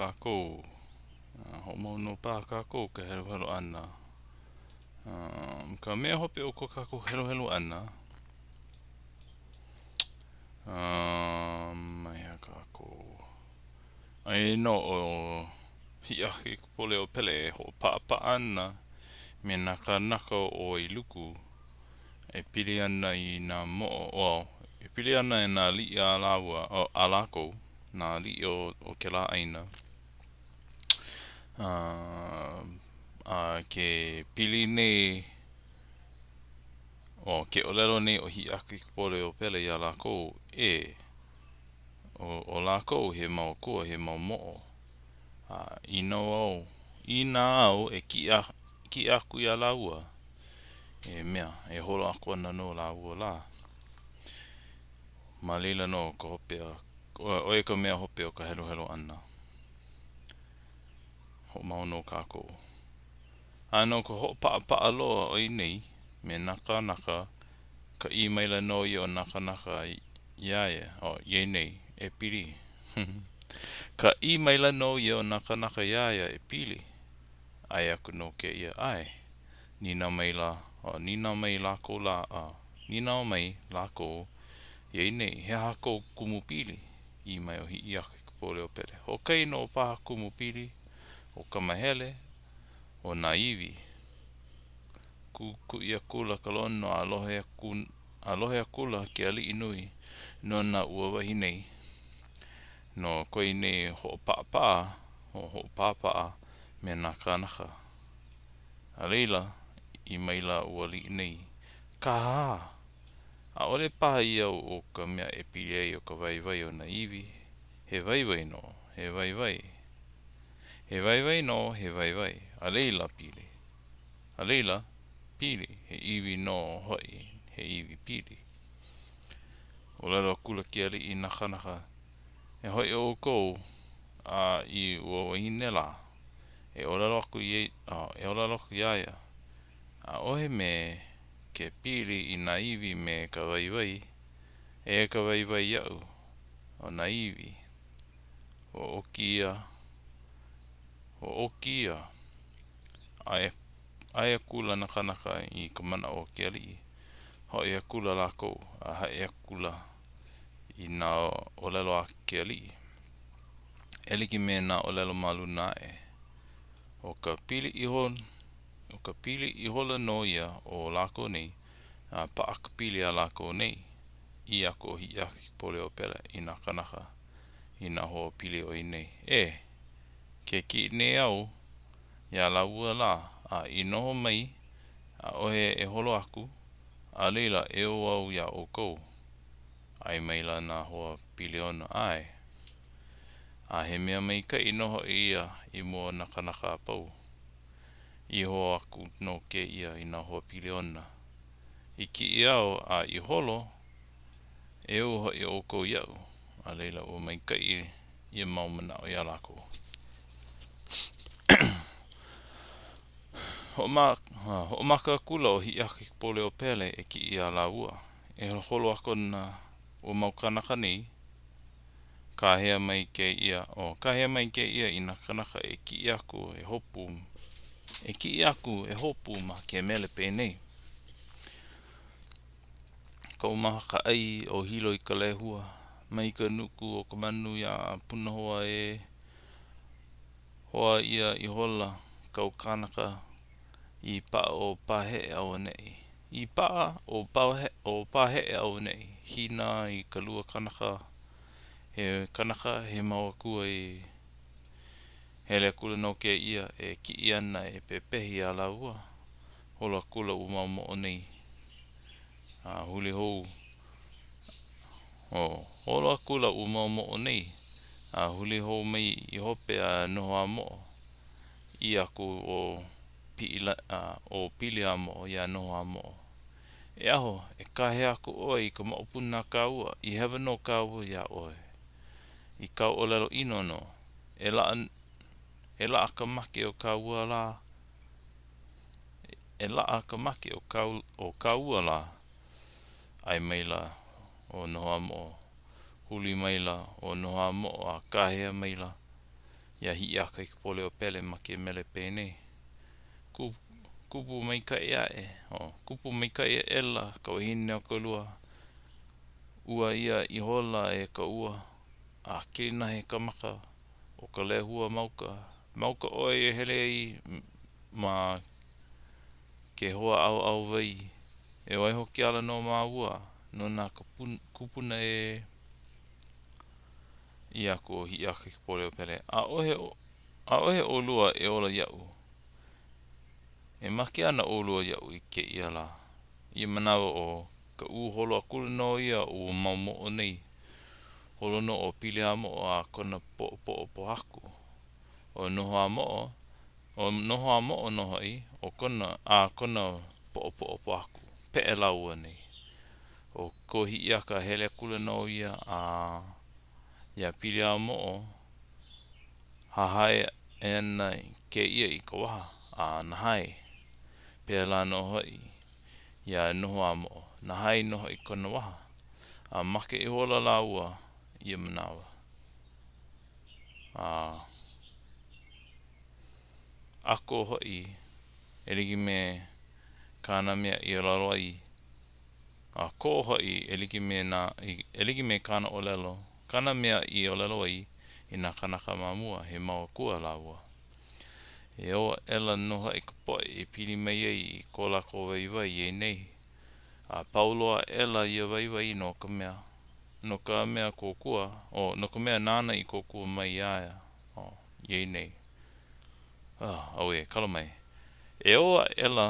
kākou. Hoʻomau nō paha kākou ka heluhelu ʻana. Um, ka mea hope o ko kākou heluhelu ʻana, um, ma hea kākou? Aia nō ʻo Hiʻiakaikapoliopele e hoʻopaʻapaʻa ana me nā kānaka o Wailuku e pili ana i nā moʻo, well, e pili ana i nā aliʻi a lāua, a lākou, nā aliʻi o, o kēlā ʻāina. A ke pili nei, oh, ke ʻōlelo nei ʻo Hiʻiakaikapoliopele iā lākou, ē, ʻo lākou he mau akua, he mau moʻo. A inā au, inā au e kiʻi kiʻi aku iā lāua, he mea, e holo aku ana nō lāua lā. Ma laila nō ka hope a, ʻo ia ka mea hope o ka heluhelu ʻana. Hoʻomau nō kākou. A no ka hoʻopaʻapaʻa loa o ia nei me nā kānaka, ka ʻī maila nō ia o nā kānaka iā ia, oh, ia nei, e pili. Ka ʻī maila nō ia o nā kānaka iā ia e pili. ʻAe aku nō kēia, ʻae. Nīnau maila, oh, nīnau mai lākou lā, oh, nīnau mai lākou ia nei, he aha kou kumu pili? ʻĪ mai ʻo Hiʻiakaikapoliopele, Hoʻokahi nō paha kumu pili, ʻo ka mahele, ʻo nā iwi. Kuʻikuʻi akula ka lono a lohe aku, a lohe akula ke aliʻi nui nona ua wahi nei. No ko ia nei hoʻopaʻapaʻa, hoʻopāpā me nā kānaka. A laila, ʻī maila ua aliʻi nei, Kāhāhā! ʻAʻole paha ia ʻo ka mea e pili ai ʻo ka waiwai o nā iwi. He waiwai nō, he waiwai. He waiwai nō, he waiwai. A laila pili. A laila, pili, he iwi nō hoʻi, he iwi pili. ʻŌlelo akula ke aliʻi i nā kānaka, E hoʻi ʻoukou a i ua wahine lā, e ʻōlelo aku e ʻōlelo aku iā ia, ʻAʻohe mea ke pili i nā iwi me ka waiwai, eia ka waiwai iaʻu, ʻo nā iwi. Ua ʻoki ia, ua ʻoki ia. ʻAe, ʻae akula nā kānaka i ka manaʻo o ke aliʻi. Hoʻi akula lākou a haʻi akula i nā ʻōlelo a ke aliʻi. E like me nā ʻōlelo ma luna aʻe, ʻo ka pili iho, ʻo ka pili ihola nō ia o lākou nei, a paʻa ka pili a lākou nei. ʻĪ aku ʻo Hiʻiakaikapoliopele i nā kānaka i nā hoa pili o ia nei, E! Ke kiʻi nei au iā lāua lā, a i noho mai, ʻaʻohe e holo aku, a laila eo au iā ʻoukou. ʻAe maila nā hoa pili ona, ʻAe. A he mea maikaʻi nō hoʻi ia i mua o nā kānaka a pau. ʻĪ hou aku nō kēia i nā hoa pili ona, I kiʻi au a i holo, eo hoʻi ʻoukou iaʻu, a laila ua maikaʻi ia mau manaʻo iā lākou. Hoʻomaka akula ʻo Hiʻiakaikapoliopele e kiʻi iā lāua. E holo aku ana ua mau kānaka nei, kāhea mai kēia, oh, kāhea mai kēia i nā kānaka e kiʻi aku e hopu, e kiʻi aku e hopu ma ke mele penei. Kaumaha ka ʻai o Hilo i ka lehua, mai ka nuku o ka manu iā Punahoa ē. Hoa ʻia ihola kau kānaka i paʻa o Paheʻe auaneʻi. I paʻa ʻo Paheʻe auaneʻi, hīnā i ka lua kanaka, he kanaka, he mau akua ē. Hele akula nō kēia e kiʻi ana e pepehi iā lāua. Holo akula ua mau moʻo nei a huli hou. Oh, holo akula ua mau moʻo nei a huli hou mai i hope a noho a moʻo. ʻĪ aku ʻo Piʻila, ʻo Piliamoʻo iā Nohoamoʻo, E aho, e kāhea aku ʻoe i ka moʻopuna a kāua, i hewa nō kāua iā ʻoe. I kāu ʻōlelo ʻino nō, e laʻa, e laʻa ka make o kāua lā, e laʻa ka make o kāu, o kāua lā. ʻAe maila ʻo Nohoamoʻo. Huli maila ʻo Nohoamoʻo a kāhea maila. iā Hiʻiakaikapoliopele ma ke mele penei, Kupu maikaʻi aʻe, o kupu maikaʻi aʻela ka wahine o ka lua, ua ia ihola e ka ua, a kilinahe ka maka o ka lehua mauka. Mauka ʻoe e hele ai ma ke hoa ʻauʻau wai. E waiho ke ala no māua, no nā kūpuna ē. ʻĪ aku ʻo Hiʻiakaikapoliopele, ʻAʻohe, ʻaʻohe ʻolua e ola iaʻu. E make ana ʻolua iaʻu i kēia lā. I ia manawa ʻo ka ʻūholo akula nō ia o ua mau moʻo nei. Holo nō ʻo Piliamoʻo a kona poʻopoʻo pōhaku. ʻO Nohoamoʻo, ʻo Nohoamoʻo nō hoʻi, ʻo kona, a kona poʻopoʻo pōhaku. Peʻe lāua nei. ʻO ko Hiʻiaka hele akula nō ia a iā Piliamoʻo, hahai aʻe ana kēia i ka waha, a nahae. Pēlā nō hoʻi iā Nohoamoʻo, nahae nō hoʻi kona waha. A make ihola lāua ia manawa. A ʻako hoʻi e like me kāna mea i ʻōlelo ai, a kō hoʻi e like me nā, e like me kāna ʻōlelo, kāna mea i ʻōlelo ai i nā kānaka ma mua, he mau akua lāua. E ō aʻela nō hoʻi ka poʻe i pili mai ai i ko lākou waiwai iā ia nei. A pau loa aʻela ia waiwai no ka mea, no ka mea kōkua, o, no ka mea nāna i kōkua mai iā ia, o, iā ia nei. Oh, auē, kala mai. E ō aʻela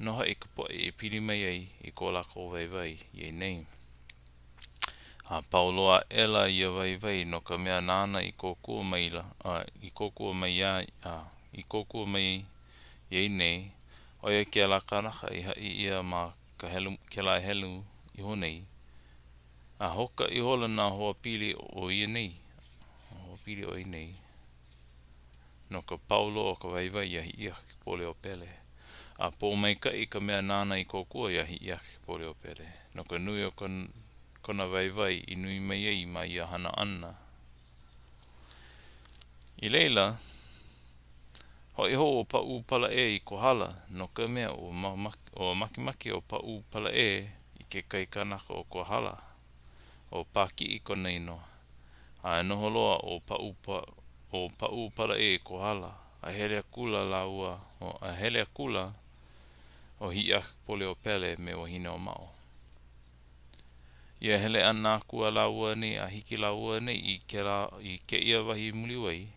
nō hoʻi ka poʻe i pili mai ai i ko lākou waiwai iā ia nei. A pau loa aʻela ia waiwai no ka mea nāna i kōkua maila, a, i kōkua mai iā, a, i kōkua mai iā ia nei, ʻo ia kēlā kanaka i haʻi ʻia ma ka helu, kēlā helu iho nei. A hoka ihola nā hoa pili o ia nei, hoa pili o ia nei, no ka pau loa o ka waiwai iā Hiʻiakaikapoliopele. A pōmaikaʻi ka mea nāna i kōkua iā Hiʻiakaikapoliopele, no ka nui o kona waiwai i nui mai ai ma ia hana ʻana. I laila, hoʻi hou ʻo Paʻūpalaʻē i Kohala, no ka mea, ua makemake ʻo Paʻūpalaʻē i kekahi kanaka o Kohala, ʻo Pākiʻi kona inoa. A noho loa ʻo ʻo Paʻūpalaʻē i Kohala, a hele akula lāua, a hele akula ʻo Hiʻiakaikapoliopele me Wahineʻōmaʻo. Ia hele ʻana aku a lāua nei a hiki lāua nei i kēlā i kēia wahi muliwai,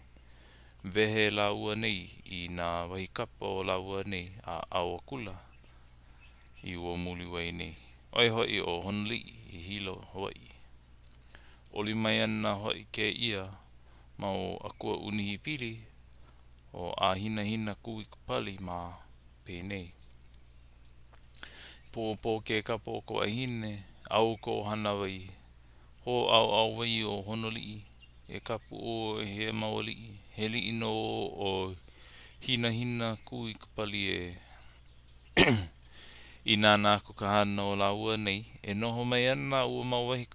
wehe lāua nei i nā wahi kapa o lāua nei a ʻau akula i ua muliwai nei. ʻO ia hoʻi ʻo Honoliʻi i Hilo, Hawaiʻi. Oli mai ana hoʻi kēia mau akua ʻūnihipili ʻo ʻĀhinahina-kū-i-ka-pali mā penei. Pōpō ke kapa o ka wahine, ʻau ka ʻohana wai. Hōʻauʻau wai ʻo Honoliʻi, e kapu ʻoe he mau aliʻi, he aliʻi nō ʻo Hinahina-kū-i-ka-pali ē. I nānā aku ka hana o lāua nei, e noho mai ana ua mau wahi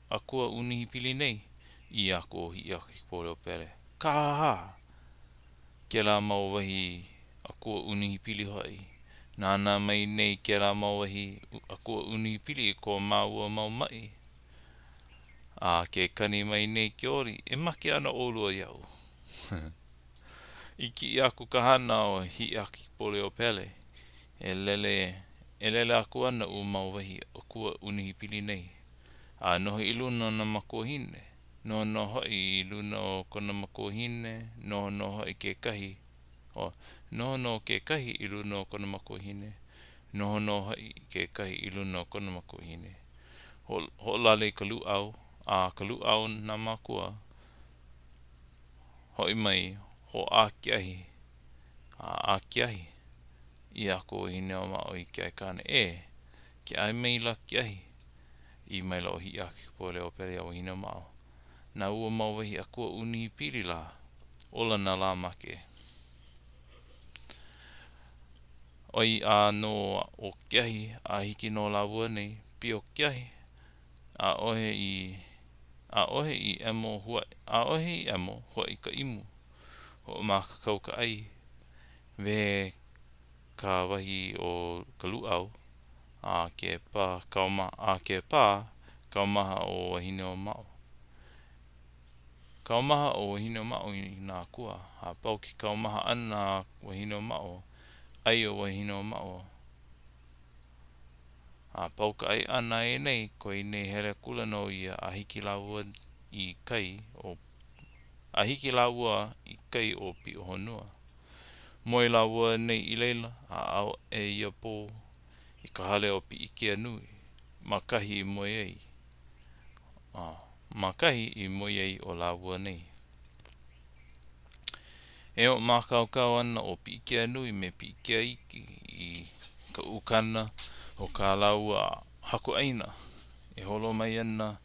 akua ʻūnihipili nei, ʻī aku ʻo Hiʻiakaikapoliopele, Kāhāhā! Kēlā mau wahi akua ʻūnihipili hoʻi. Nānā mai nei kēlā mau wahi akua ʻūnihipili i ko māua mau maʻi. A ke kani mai nei ke oli, e make ana ʻolua iaʻu. I kiʻi aku ka hana o Hiʻiakaikapoliopele, e lele, e lele aku ana ua mau wahi akua ʻūnihipili nei, a noho i luna o nā makuahine. Noho nō hoʻi i luna o kona makuahine, noho nō hoʻi kekahi, o, noho nō kekahi i luna o kona makuahine, noho nō hoʻi kekahi i luna o kona makuahine. Hoʻolale i ka lūʻau, a ka lūʻau nā mākua, hoʻi mai, hoʻā ke ahi, a ʻā ke ahi. ʻĪ aku ʻo Wahineʻōmaʻo i ke aikāne, E! Ke ʻae maila ke ahi. ʻĪ maila ʻo Hiʻiakaikapoliopele iā Wahineʻōmaʻo, Na ua mau wahi akua ʻūnihipili lā, ola nā lā make. ʻOi ʻā nō ʻo ke ahi a hiki nō lāua nei, pio ke ahi, ʻaʻohe i, ʻaʻohe i ʻemo huaʻi, ʻaʻohe i ʻemo, hoʻi ka imu. Hoʻomākaukau ka ʻai. Wehe ka wahi o ka lūʻau, a ke pā kauma a ke pā kaumaha ʻo Wahineʻōmaʻo. Kaumaha ʻo Wahineʻōmaʻo i nā akua. A pau ke kaumaha ʻana a Wahineʻōmaʻo, ʻai ʻo Wahineʻōmaʻo. A pau ka ʻai ʻana aʻe nei, koe nei hele akula nō ia a hiki lāua i kai o a hiki lāua i kai o Piʻohonua. Moe lāua nei i laila a ao aʻe ia pō i ka hale o Piʻikeanui, ma kahi i moe ai, a ma kahi i moe ai ʻo lāua nei. E hoʻomākaukau ana ʻo Piʻikeanui me Piʻikeaiki i ka ukana o kā lāua haku ʻāina e holo mai ana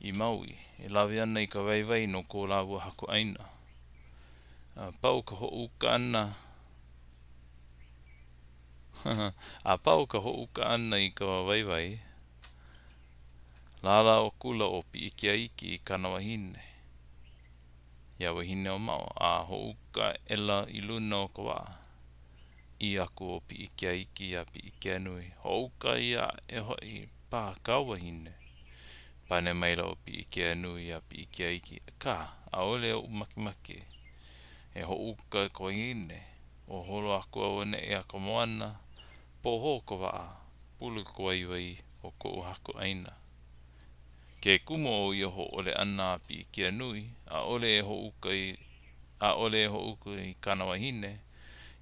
i Maui, e lawe ana i ka waiwai no ko lāua haku ʻāina. A pau ka hoʻouka ʻana a pau ka hoʻouka ʻana i ka waiwai, lālau akula ʻo Piʻikeaiki i kāna wahine, iā Wahineʻōmaʻo, a hoʻouka aʻela i luna o ka waʻa. ʻĪ aku ʻo Piʻikeaiki iā Piʻikeanui, Hoʻouka ʻia aʻe hoʻi paha kāu wahine. Pane maila ʻo Piʻikeanui iā Piʻikeaiki, Akā, ʻaʻole oʻu makemake e hoʻouka i ka wahine, o holo aku auaneʻi a ka moana, pohō ka waʻa, pulu ka waiwai o koʻu haku ʻāina. Ke kumu o ia hōʻole ʻana a Piʻikeanui, ʻaʻole e hoʻouka i ʻaʻole e hoʻouka i kāna wahine.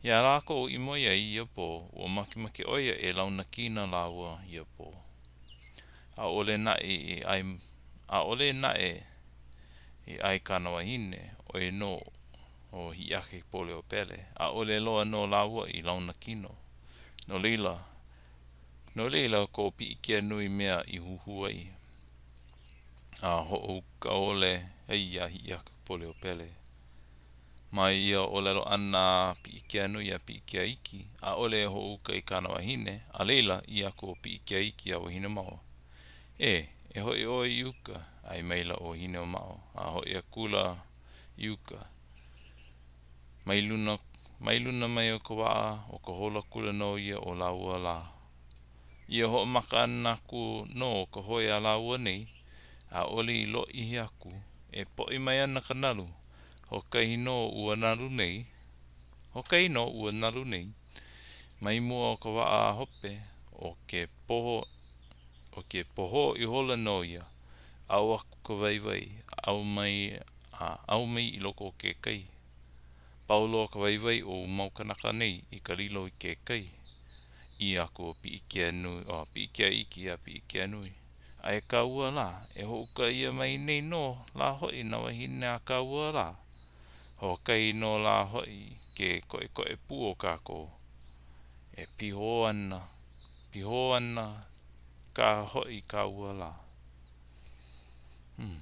Iā lākou i moe ai ia pō, ua makemake ʻo ia e launa kino lāua ia pō. ʻAʻole naʻe i ʻae ʻaʻole naʻe i ʻae kāna wahine, ʻo ia nō ʻo Hiʻiakaikapoliopele. ʻAʻole loa nō lāua i launa kino. No laila, no laila ko Piʻikeanui mea i huhū ai a hoʻouka ʻole ai iā Hiʻiakaikapoliopele. Ma ia ʻōlelo ʻana a Piʻikeanui iā Piʻikeaiki, ʻaʻole e hoʻouka i kāna wahine, a laila, ʻī aku ʻo Piʻikeaiki iā Wahineʻōmaʻo, E, e hoʻi ʻoe i uka. ʻAe maila ʻo Wahineʻōmaʻo, a hoʻi akula i uka. Mai luna, mai luna mai o ka waʻa, ʻo ka holo akula nō ia o lāua lā. I ia hoʻomaka ʻana aku nō o ka hoe a lāua nei, ʻaʻole i lōʻihi aku, e poʻi mai ana ka nalu. Hoʻokahi nō ua nalu nei, hoʻokahi nō ua nalu nei, mai mua o ka waʻa a hope, ʻo ke pohō, ʻo ke pohō ihola nō ia, ʻau aku ka waiwai, ʻau mai a ʻau mai i loko o ke kai. Pau loa ka waiwai o ua mau kānaka nei i ka lilo i ke kai. ʻĪ aku ʻo Piʻikeanui, ʻo Piʻikeaiki iā Piʻikeanui, A e kāua lā, e hoʻouka ʻia mai nei nō lā hoʻi nā wāhine a kāua lā. Hoʻokahi nō lā hoʻi ke koʻekoʻe pū o kākou. E pihō ana, pihō ana kā hoʻi kāua lā. Hmm.